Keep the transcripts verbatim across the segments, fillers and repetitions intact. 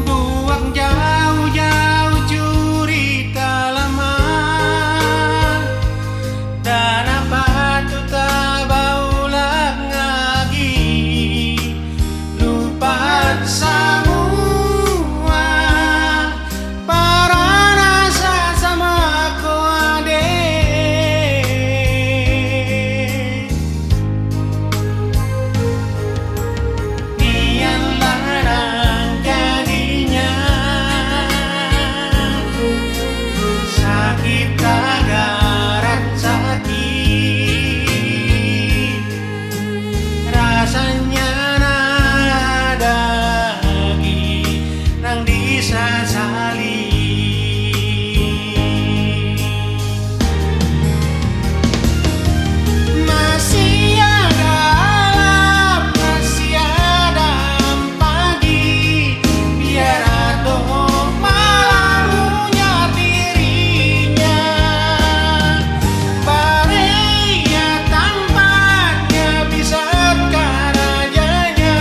Buang jauh-jauh curita lama, dana patu tabau lagi, lupa samua para rasa sama ko ade. Biarlah jadinya sakit tagaran sakit, rasanya nada lagi nang disasali. Masih ada alam, masih ada pagi, biar ato malam punya dirinya. Bare ia tampaknya bisa karajanya,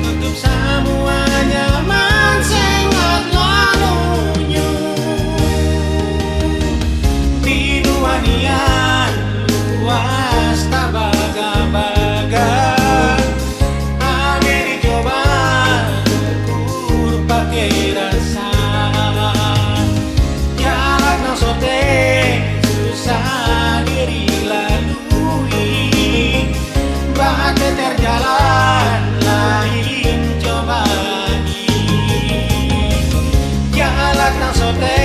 tutup samuanya mansengat lalunyu. Di dunia luas tabaga-baga, ameri coba ukur pake rasa. Jalan nang sote susah diri lalui, bateter jalan lain coba lagi. Jalan nang sote